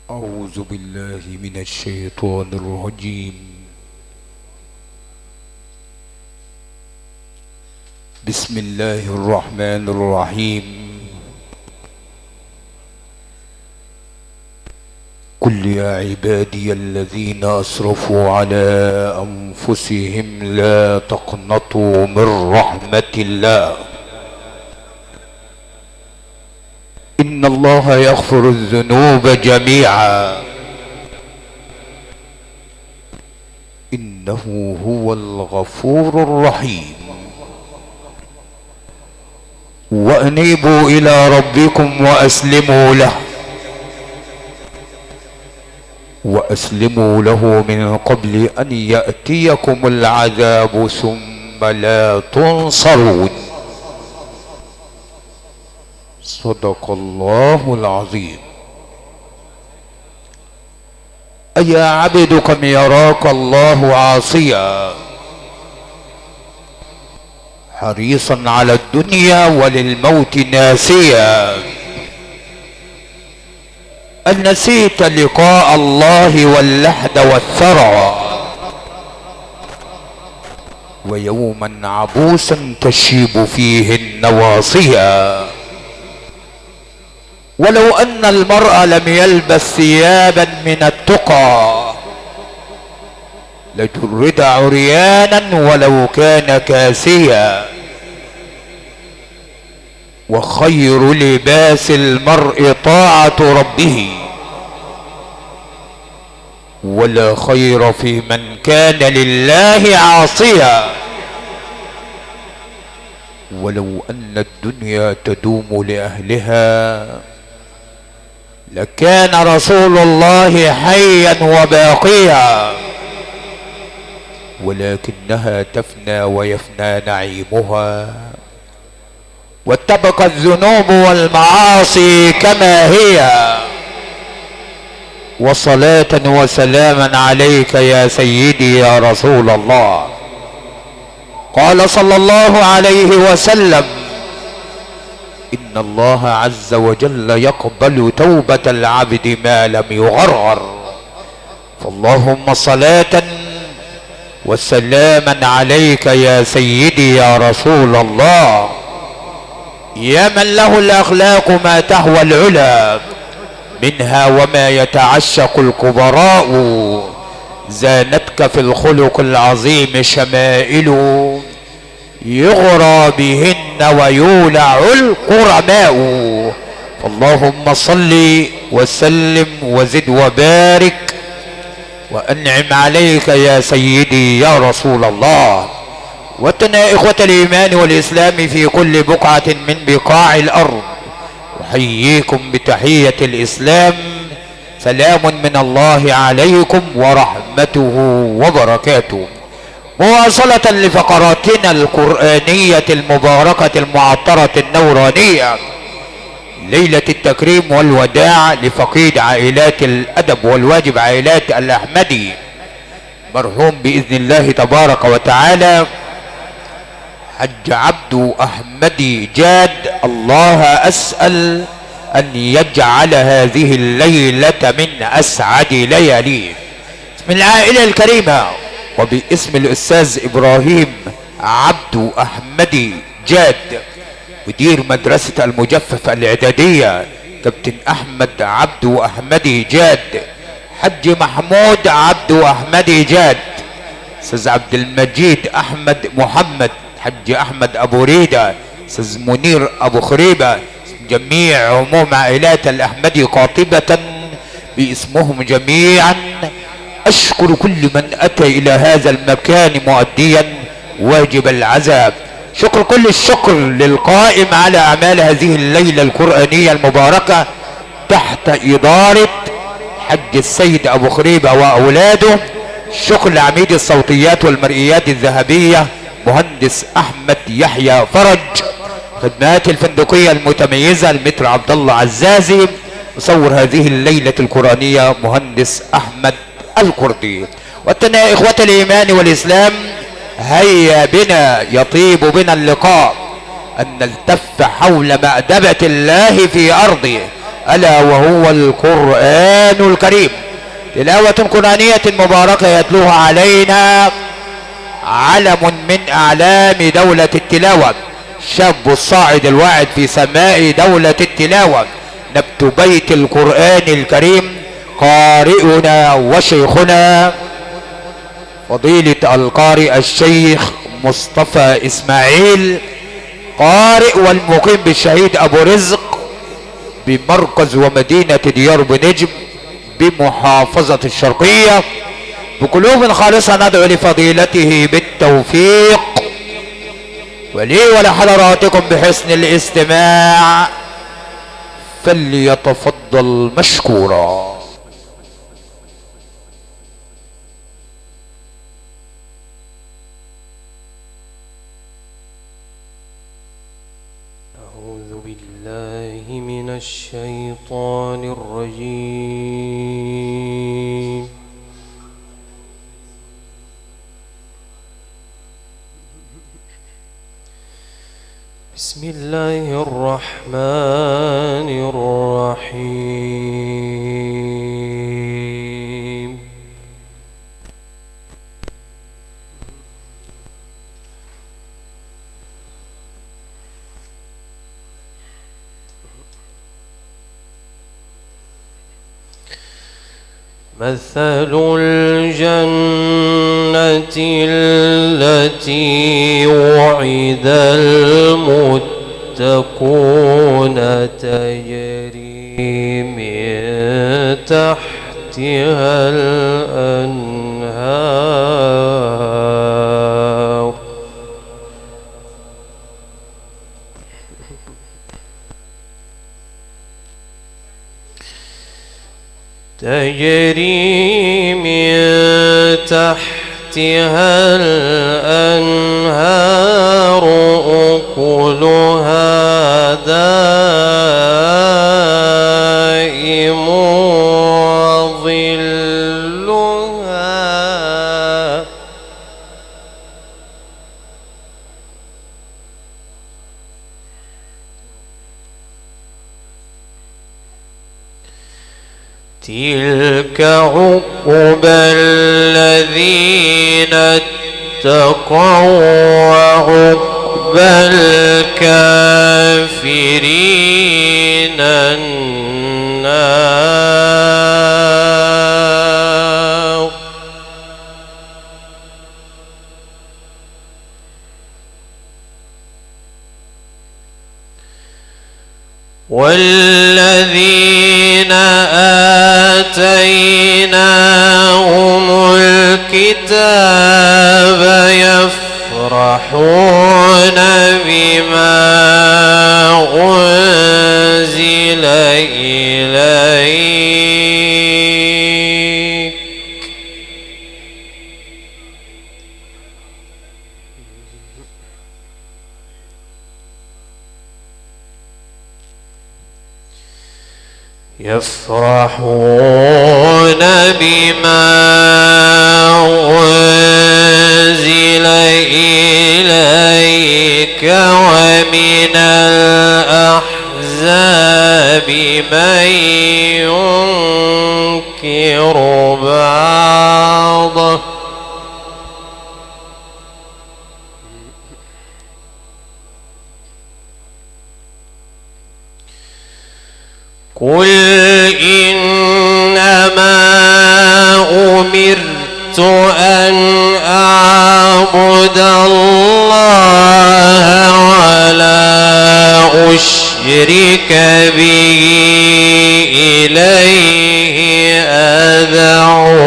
أعوذ بالله من الشيطان الرجيم. بسم الله الرحمن الرحيم. قل يا عبادي الذين أسرفوا على أنفسهم لا تقنطوا من رحمة الله، إن الله يغفر الذنوب جميعا، إنه هو الغفور الرحيم. وأنيبوا إلى ربكم وأسلموا له، وأسلموا له من قبل أن يأتيكم العذاب ثم لا تنصرون. صدق الله العظيم. أيا عبد كم يراك الله عاصيا، حريصا على الدنيا وللموت ناسيا، أن نسيت لقاء الله واللحد والثرى، ويوما عبوسا تشيب فيه النواصيا. ولو أن المرء لم يلبس ثيابا من التقى لجرد عريانا ولو كان كاسيا. وخير لباس المرء طاعة ربه، ولا خير في من كان لله عاصيا. ولو أن الدنيا تدوم لأهلها لكان رسول الله حيا وباقيا، ولكنها تفنى ويفنى نعيمها، وتبقى الذنوب والمعاصي كما هي. وصلاة وسلاما عليك يا سيدي يا رسول الله. قال صلى الله عليه وسلم: إن الله عز وجل يقبل توبة العبد ما لم يغرغر. فاللهم صلاة وسلاما عليك يا سيدي يا رسول الله، يا من له الأخلاق ما تهوى العلا منها وما يتعشق الكبراء، زانتك في الخلق العظيم شمائل يغرى بهن ويولع القرماء. فاللهم صل وسلم وزد وبارك وأنعم عليك يا سيدي يا رسول الله. واتنا إخوة الإيمان والإسلام في كل بقعة من بقاع الأرض، أحييكم بتحية الإسلام، سلام من الله عليكم ورحمته وبركاته. مواصلة لفقراتنا القرآنية المباركة المعطرة النورانية، ليلة التكريم والوداع لفقيد عائلات الأدب والواجب عائلات الأحمدي، مرحوم بإذن الله تبارك وتعالى حج عبد أحمدي جاد. الله أسأل أن يجعل هذه الليلة من أسعد لياليه. باسم العائلة الكريمة وباسم الأستاذ إبراهيم عبد أحمدي جاد مدير مدرسة المجفف الإعدادية، كابتن أحمد عبد أحمدي جاد، حج محمود عبد أحمدي جاد، أستاذ عبد المجيد أحمد محمد، حج أحمد أبو ريدة، أستاذ منير أبو خريبة، جميع عموم عائلات الأحمدي قاطبة باسمهم جميعا. أشكر كل من أتى إلى هذا المكان مؤديا واجب العزاء. شكر كل الشكر للقائم على أعمال هذه الليلة القرآنية المباركة تحت إدارة حج السيد أبو خريبة وأولاده. شكر لعميد الصوتيات والمرئيات الذهبية مهندس أحمد يحيى فرج، خدمات الفندقية المتميزة المتر عبد الله عزازي، مصور هذه الليلة القرآنية مهندس أحمد الكردي. واتنا إخوة الإيمان والإسلام، هيا بنا يطيب بنا اللقاء أن نلتف حول مأدبة الله في أرضه، ألا وهو القرآن الكريم. تلاوة قرآنية مباركة يتلوها علينا علم من أعلام دولة التلاوة، شاب الصاعد الواعد في سماء دولة التلاوة، نبت بيت القرآن الكريم، قارئنا وشيخنا فضيلة القارئ الشيخ مصطفى إسماعيل، قارئ والمقيم بالشهيد أبو رزق بمركز ومدينة ديار بنجم بمحافظة الشرقية. بقلوب خالصة ندعو لفضيلته بالتوفيق ولي ولحضراتكم بحسن الاستماع، فليتفضل مشكورا. أعوذ بالله من الشيطان الرجيم. بسم الله الرحمن الرحيم. مثل الجنة التي وعد المتقون تجري من تحتها الأنهار تجري من تحتها الأنهار أكلها دائم وظلها تلك عقبى الذين اتقوا وعقبى الكافرين النار. والذين آتيناهم الكتاب يفرحون بما أنزل إليك يفرحون بما أنزل إليك ومن الأحزاب من ينكر بعضه قل إنما أمرت أن أعبد الله ولا أشرك به إليه أدعو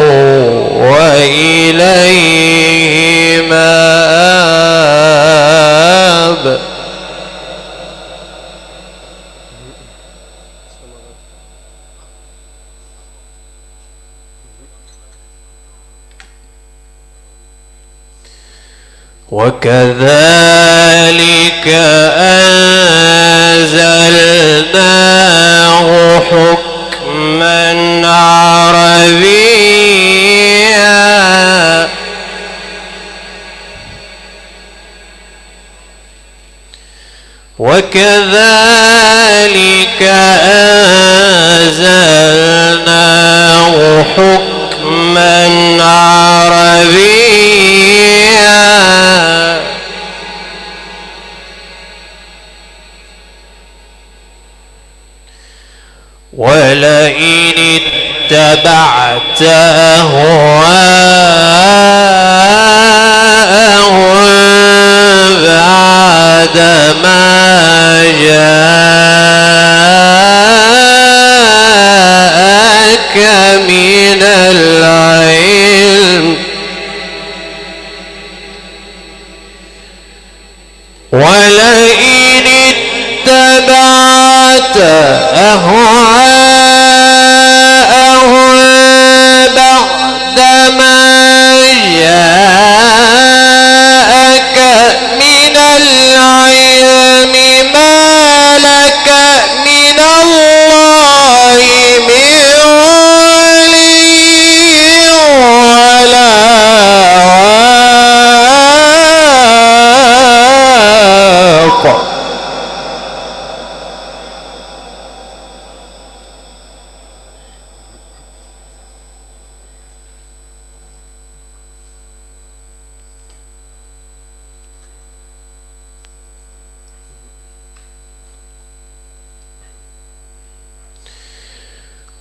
وإليه مآب. وكذلك أنزلناه حكما عربيا وكذلك أنزلناه حكما عربيا ولئن اتبعت أهواءهم بعد ما جاءك من العلم ولئن اتبعت أهواءهم بعد ما جاءك من العلم ما لك من الله من ولي ولا واق.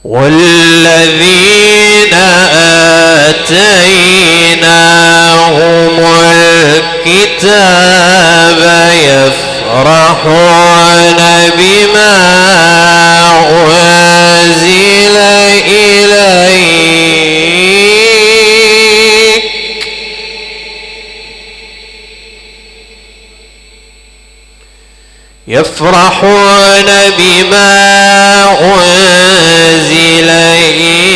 والذين آتيناهم الكتاب يفرحون بما أنزل إليك يفرحون بما أنزل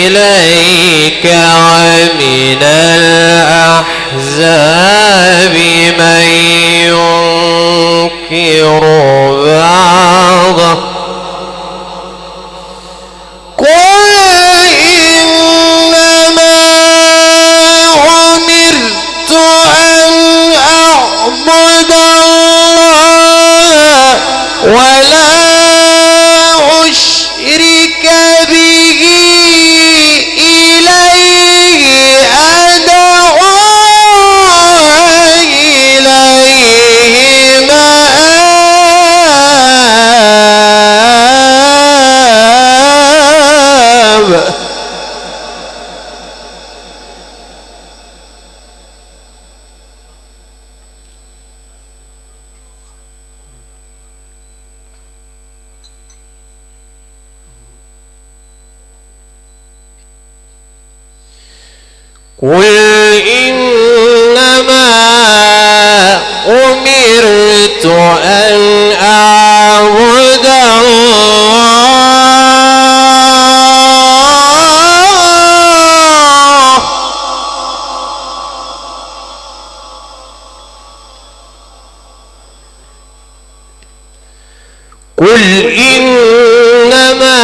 إليك ومن الأحزاب من ينكر بعضه قل إنما أمرت أن أعبد الله ولا أشرك به إليه أدعو إليه مآب. قل إنما أمرت أن أعبد الله قل إنما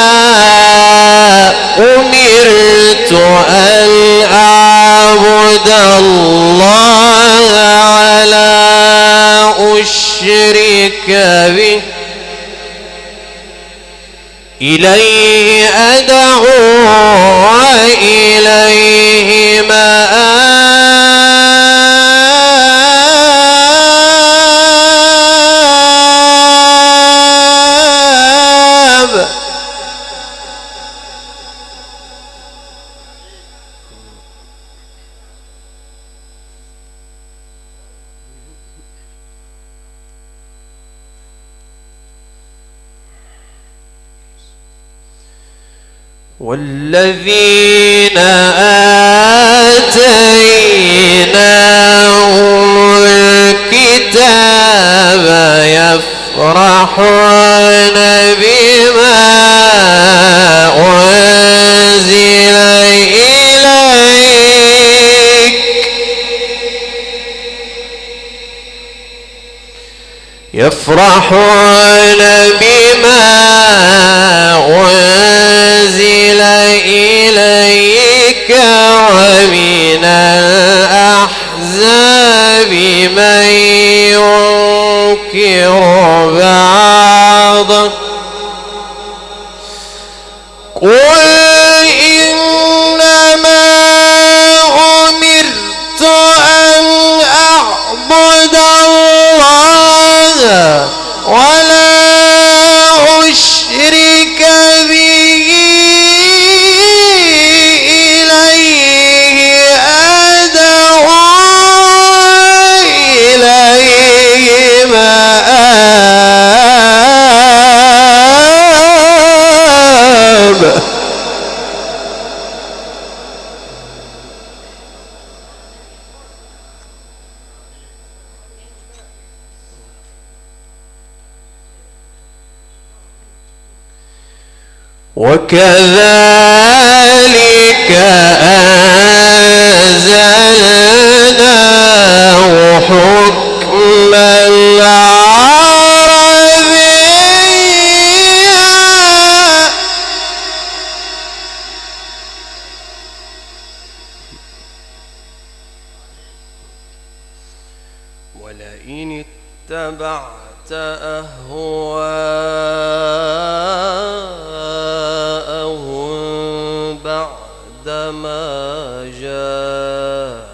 أمرت أن أعبد الله ولا أشرك به إليه أدعو وإليه مآب. والذين آتيناهم الكتاب يفرحون بما أنزل إليك يفرحون بما أنزل إليك ومن الأحزاب من ينكر بعضه قل وكذلك أنزلناه حكما عربيا. ولئن اتبعت أهواءهم بعدما جاءك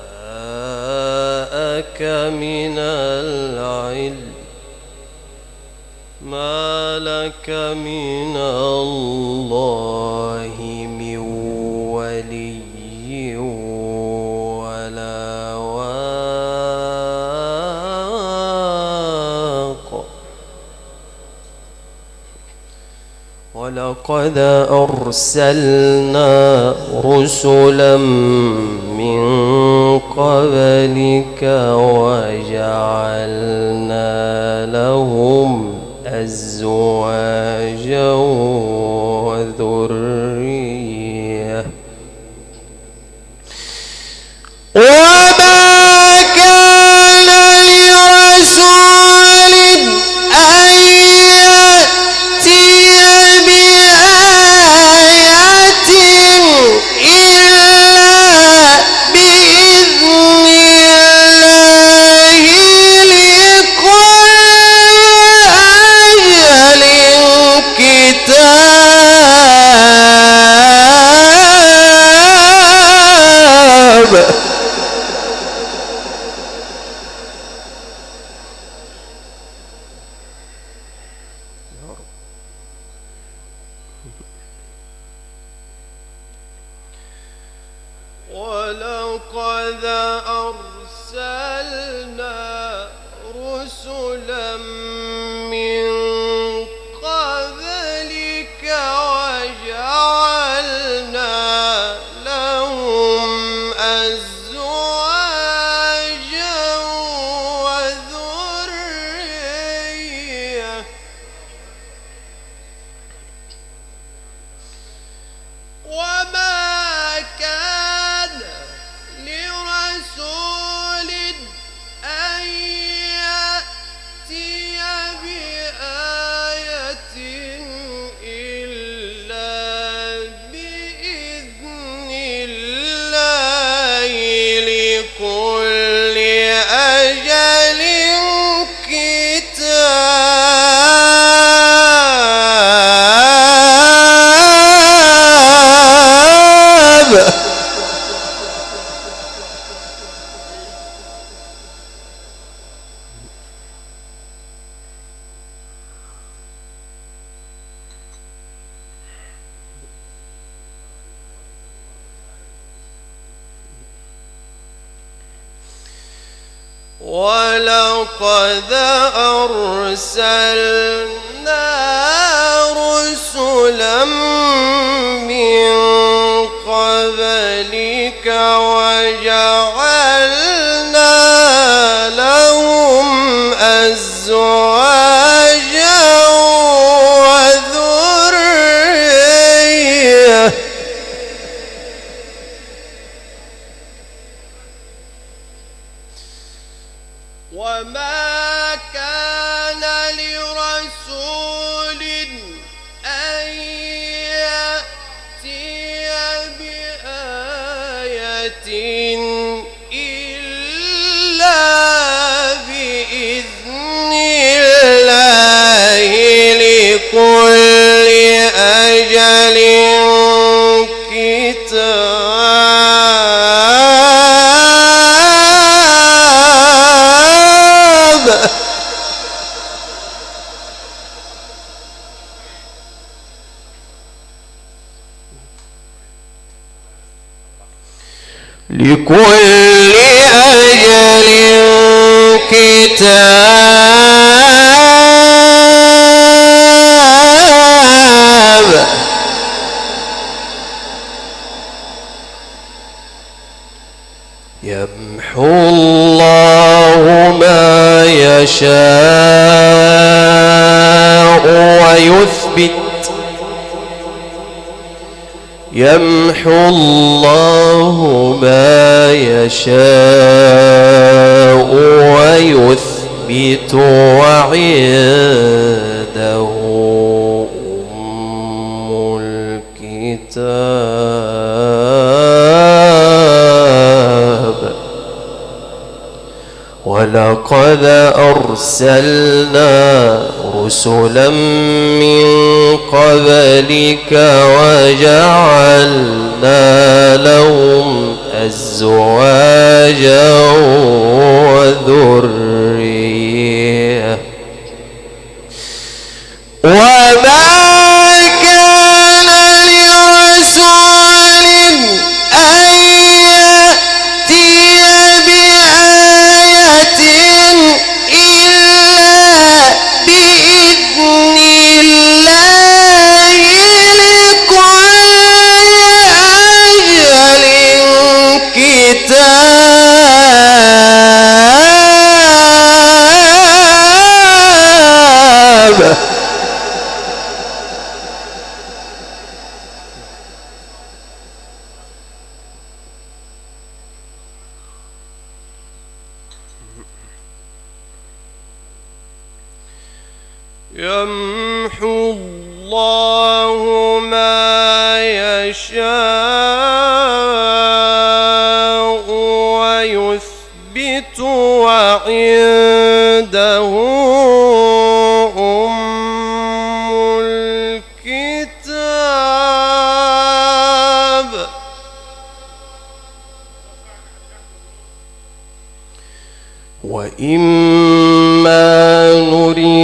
من العلم ما لك من الله من ولي ولا واق. ولقد أرسلنا رسلا من قبلك وجعلنا لهم أزواجا وذرية وما كان لرسول أن يأتي بآية إلا بإذن الله لكل أجل كتاب. ولقد أرسلنا رسلا من قبلك وجعلنا لهم أزواجا وذرية وما كان لرسول أن يأتي بآية إلا بإذن الله لكل أجل كتاب. ولقد أرسلنا رسلا من قبلك وجعلنا لهم أزواجا وذرية وما كان لرسول أن يأتي بآية إلا بإذن الله لكل أجل كتاب. لكل أجل كتاب. يمحو الله ما يشاء ويثبت يمحو الله ما يشاء ويثبت وعنده أم الكتاب. ولقد أرسلنا رسلا من قبلك وجعلنا لهم أزواجا وذرية وما كان لرسول أن يأتي بآية إلا بإذن الله لكل أجل كتاب. يمحو الله ما يشاء ويثبت وعنده أم الكتاب. وإما نرينك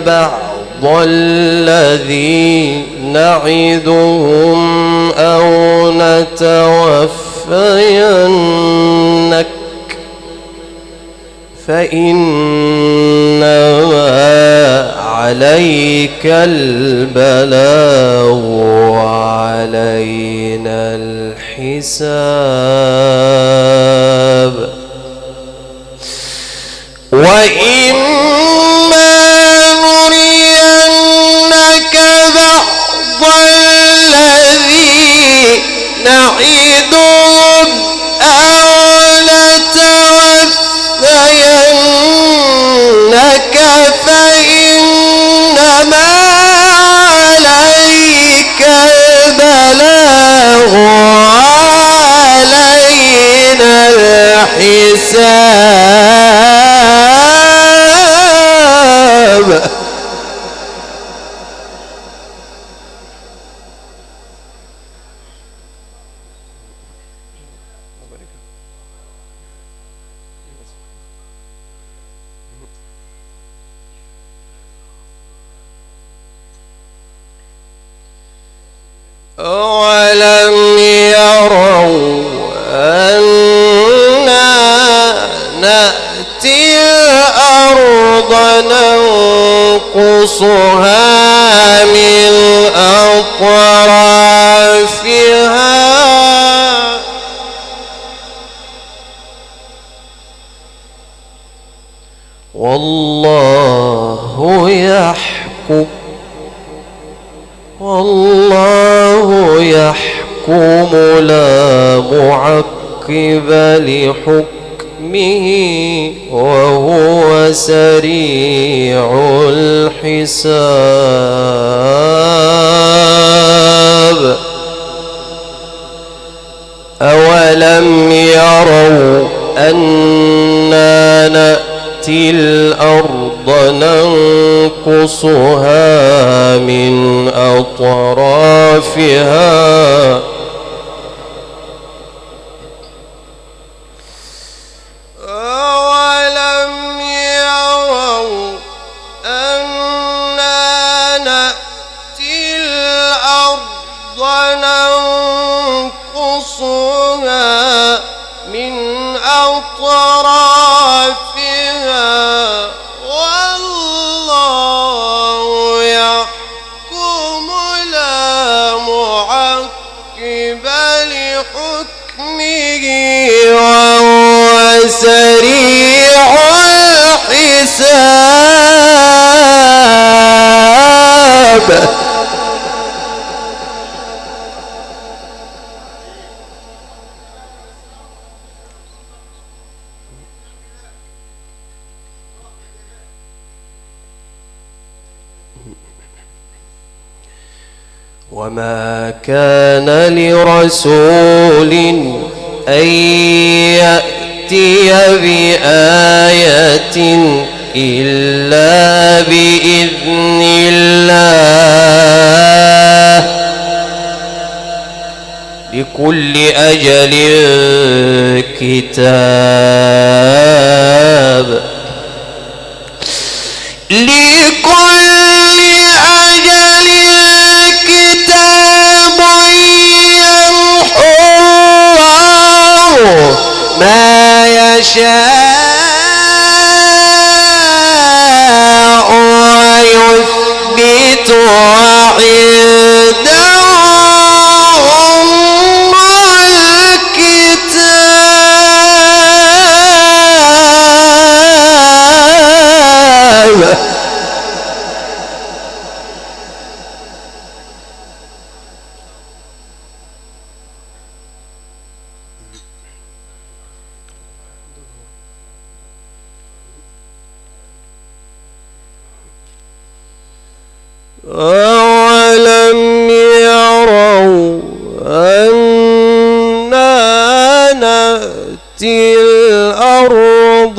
بعض الذي نعدهم أو نتوفينك فإنما عليك البلاغ وعلينا الحساب. وإما نرينك بعض الذي نعدهم أو نتوفينك فإنما عليك البلاغ وعلينا الحساب. أولم يروا أنا نأتي الأرض ننقصها من أطرافها والله يحكم والله يحكم لا معقب لحكمه وهو سريع الحساب. أولم يروا أنا نأتي الأرض ننقصها من أطرافها أولم يروا أنا نأتي الأرض ننقصها من أطرافها والله يحكم لا معقب لحكمه وهو سريع الحساب. وما كان لرسول أن يأتي بآية إلا بإذن الله لكل أجل كتاب. لكل أجل كتاب يمحو الله ما يشاء ويثبت وعنده أم الكتاب. أولم يروا أنا نأتي الأرض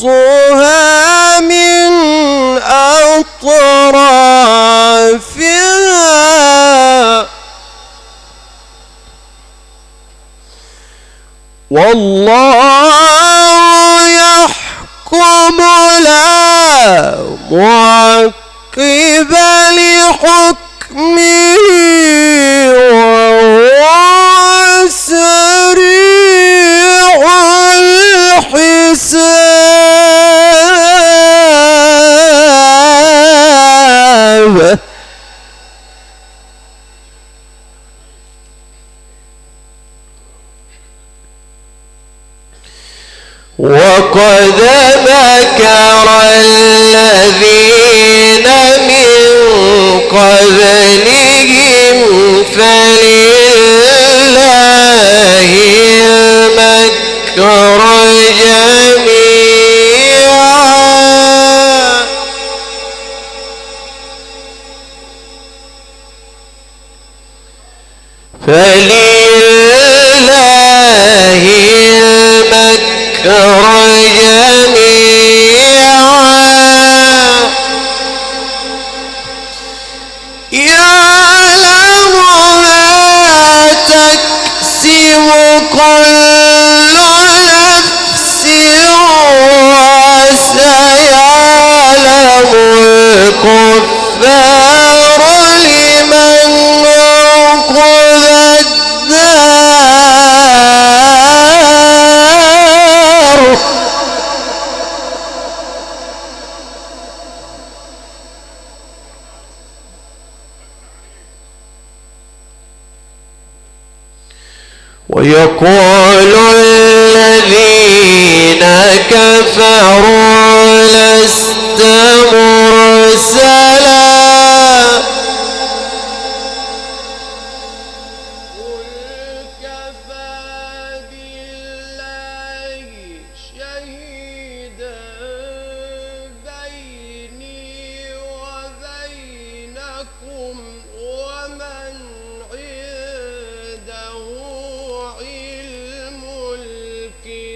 ننقصها من أطرافها والله يحكم لا معقب لحكمه وهو سريع الحساب. وقد مكر الذين من قبلهم فلله المكر جميعا. فلله المكر جميعا يعلم ما تكسب كل نفس وسيعلم الكفار لمن عقبى الدار. ويقول الذين كفروا لست مرسلا قل كفى بالله شهيدا بيني وبينكم ومن عنده علم الكتاب.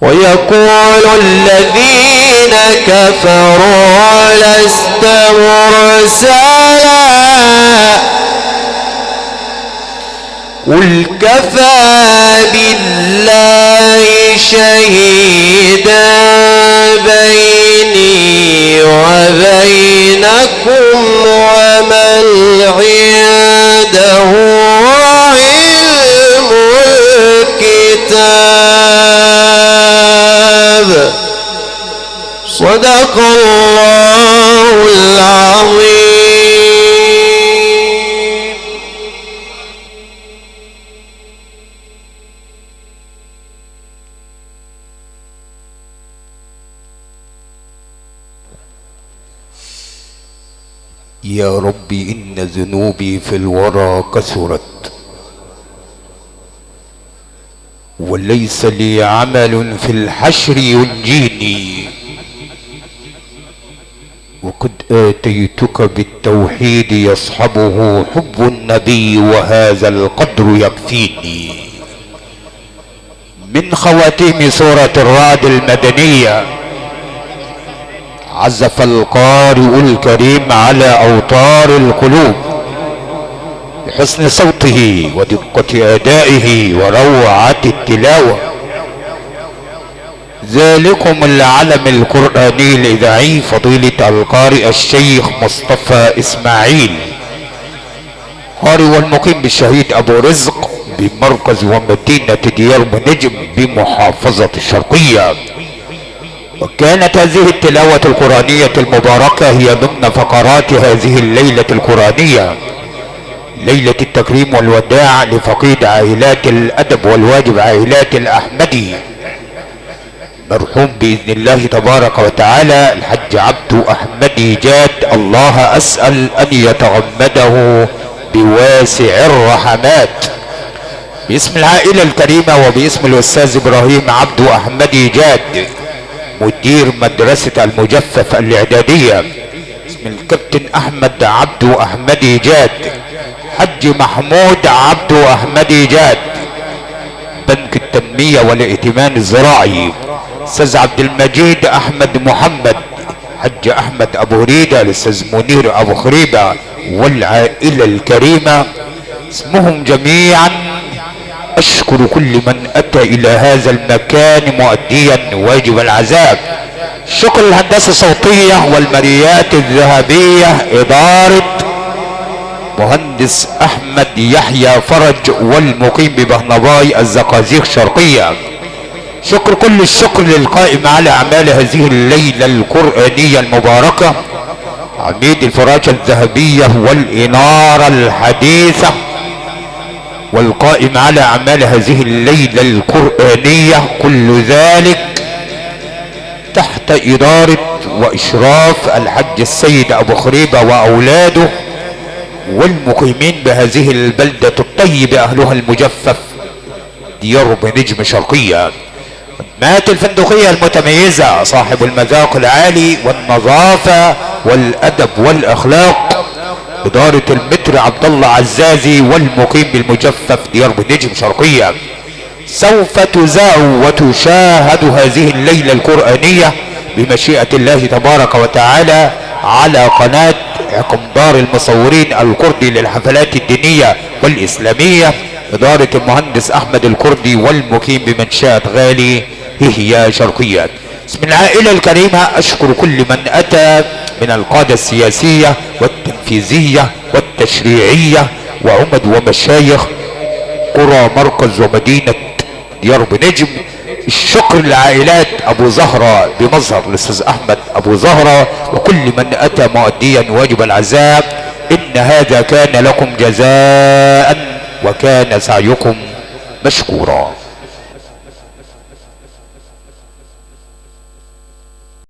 ويقول الذين كفروا لست مرسلا قل كفى بالله شهيدا بيني وبينكم ومن عنده علم الكتاب. صدق الله العظيم. يا ربي إن ذنوبي في الورى كثرت، وليس لي عمل في الحشر ينجيني. وقد آتيتك بالتوحيد يصحبه حب النبي وهذا القدر يكفيني. من خواتيم سورة الرعد المدنية عزف القارئ الكريم على أوتار القلوب بحسن صوته ودقة أدائه وروعة التلاوة. ذلكم العلم القرآني الإذاعي فضيلة القارئ الشيخ مصطفى إسماعيل، قارئ والمقيم بالشهيد أبو رزق بمركز ومدينة ديار نجم بمحافظة الشرقية. وكانت هذه التلاوة القرآنية المباركة هي ضمن فقرات هذه الليلة القرآنية، ليلة التكريم والوداع لفقيد عائلات الأدب والواجب عائلات الأحمدي، مرحوم بإذن الله تبارك وتعالى الحج عبد أحمدي جاد، الله أسأل أن يتغمده بواسع الرحمات. باسم العائلة الكريمة وباسم الأستاذ إبراهيم عبد أحمدي جاد مدير مدرسة المجفف الإعدادية، اسم الكابتن أحمد عبد أحمدي جاد، حج محمود عبد أحمدي جاد، بنك التنمية والائتمان الزراعي، أستاذ عبد المجيد أحمد محمد، حج أحمد أبو ريدة، الأستاذ منير أبو خريبة والعائلة الكريمة، اسمهم جميعا أشكر كل من أتى إلى هذا المكان مؤديا واجب العذاب. شكر الهندسة الصوتية والمريات الذهبية إدارة مهندس أحمد يحيى فرج والمقيم ببهنباي الزقازيق شرقية. شكر كل الشكر للقائم على أعمال هذه الليلة القرآنية المباركة عميد الفراشة الذهبية والإنارة الحديثة والقائم على أعمال هذه الليلة القرآنية، كل ذلك تحت إدارة وإشراف الحج السيد أبو خريبة وأولاده والمقيمين بهذه البلدة الطيبة أهلها المجفف ديار بنجم شرقية. مات الفندقية المتميزة صاحب المذاق العالي والنظافة والأدب والأخلاق إدارة المتر عبد الله عزازي والمقيم بالمجفف ديار بنجم شرقية. سوف تذاع وتشاهد هذه الليلة القرآنية بمشيئة الله تبارك وتعالى على قناة عقمدار المصورين الكردي للحفلات الدينية والإسلامية إدارة المهندس أحمد الكردي والمقيم بمنشأة غالي هي شرقية. باسم العائلة الكريمة أشكر كل من أتى من القادة السياسية والتنفيذية والتشريعية وعمد ومشايخ قرى مركز ومدينة ديار بنجم. الشكر لعائلات أبو زهرة بمظهر الأستاذ أحمد أبو زهرة وكل من أتى مؤديا واجب العزاء. إن هذا كان لكم جزاء وكان سعيكم مشكورا.